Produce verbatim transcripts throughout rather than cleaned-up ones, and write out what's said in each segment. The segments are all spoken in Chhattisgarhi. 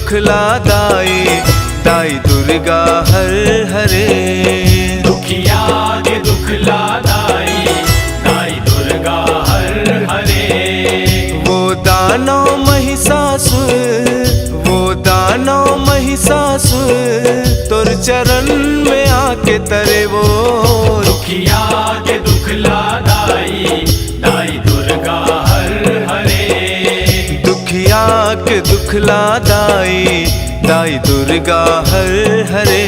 दुख ला दाई, दाई दुर्गा हर हरे। दुखिया के दुख ला दाई, दाई दुर्गा हर हरे। वो दानव महिषासुर, वो दानव महिषासुर, तोर चरण में आके तरे वो। दुखिया के दुख ला दाई, दाई दुर्गा हर हरे। दुखिया के दुख ला दाई, दाई दुर्गा हर हरे।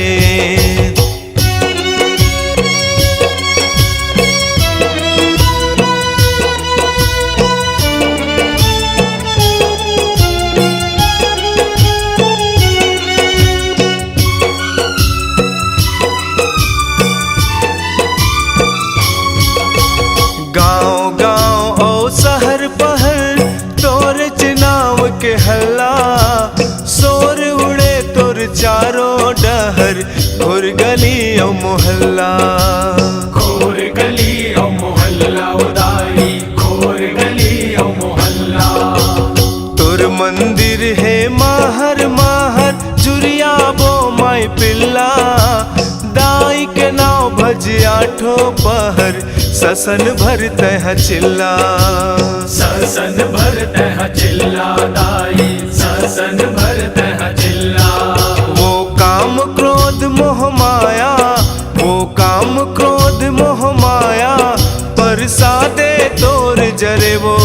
गांव गांव अउ शहर पहर, तोरे च नाव के हल्ला। शोर उड़े तोर चारों डहर, घोर गली अउ मोहल्ला। घोर गली अउ मोहल्ला ओ दाई, घोर गली अउ मोहल्ला। तोर मंदिर हे माहर माहर, जुरिया बो माई पिल्ला। दाई के नाव भजिया ठो पहर, ससन भर तैं चिल्ला। ससन भर तैं चिल्ला दाई, ससन भर तैं चिल्ला। वो काम क्रोध मोह माया, वो काम क्रोध मोह माया, परसादे तोर जरे वो।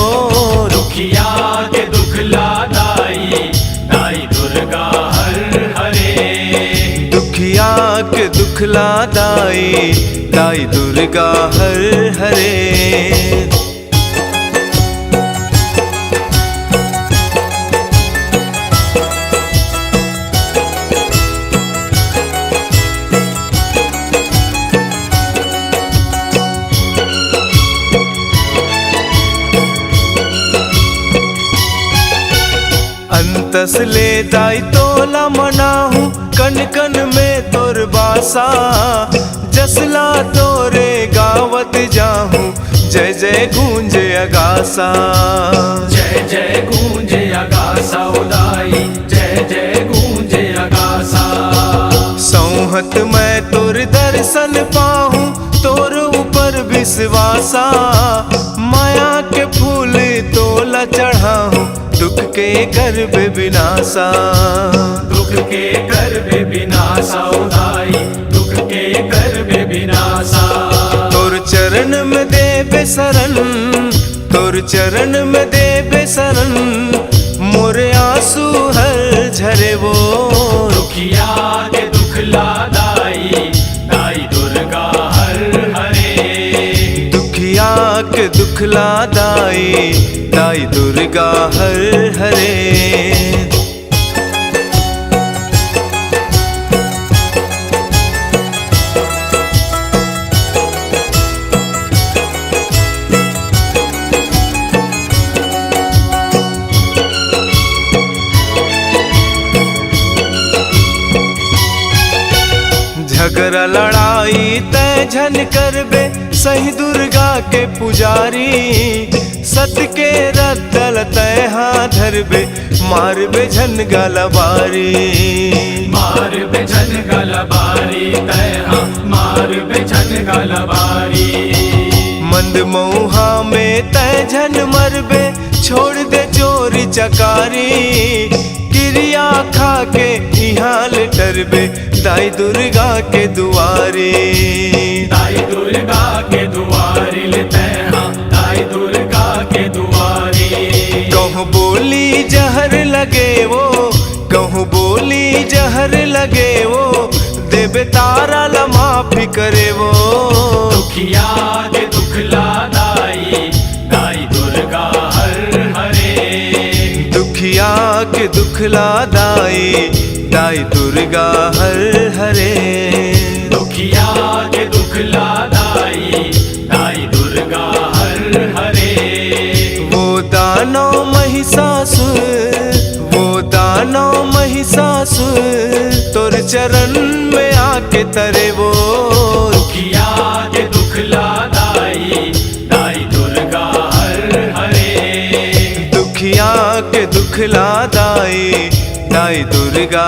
दुखिया के दुख ला दाई, दाई दुर्गा हर हरे। दुखिया के दुख ला दाई, दाई दुर्गा हर हरे। अंतस ले दाई तोला मनाहूँ, कन कन में तोर बासा। जसला तोरे गावत जाहूँ, जय जय गूंजे अगासा। जय जय गूंजे अगासा ओ दाई, जय जय गूंजे अगासा। सौहत मैं तोर दर्शन पाहूँ, तोर ऊपर विश्वासा। माया के फूल तोला चढ़ाहूँ, दुख के करबे बिनासा। दुख के करबे बिनासा ओ दाई, दुख के करबे बिनासा। तोर चरण में देबे शरण, तोर चरण में देबे शरण, मोरे आंसू हर झरे वो। दुखिया के दुख ला दाई, दाई दुर्गा हर हरे। दुखिया के दुख ला दाई, दाई दुर्गा हर हरे। झगरा लड़ाई तै झन करबे, सही दुर्गा के पुजारी। सत के रद्दल तै हा धरबे, मारबे झन गलबारी। मारबे झन गलबारी तै हा, मारबे झन गलबारी। मंद मऊहा में तै झन मरबे, छोड़ दे चोरी चकारी। किरिया खा के इहाँ ले टरबे, दाई दुर्गा के दुआरी। दाई दुर्गा के दुआरी ले तै हा, दाई दुर्गा के दुआरी। कहूँ बोली जहर लगे वो, कहूँ बोली जहर लगे वो, देबे तारा ला माफी करे वो। दुखिया के दुख ला दाई, दाई दुर्गा हर हरे। दुखिया के दुख ला दाई, दाई दुर्गा हर हरे। दुखिया के दुख ला दाई, दाई दुर्गा हर हरे। वो दानव महिषासुर, वो दानव महिषासुर, तोर चरण में आके तरे वो। दुखिया के दुख ला दाई, दाई दुर्गा हर हरे। दुखिया के दुख ला दाई, दाई दुर्गा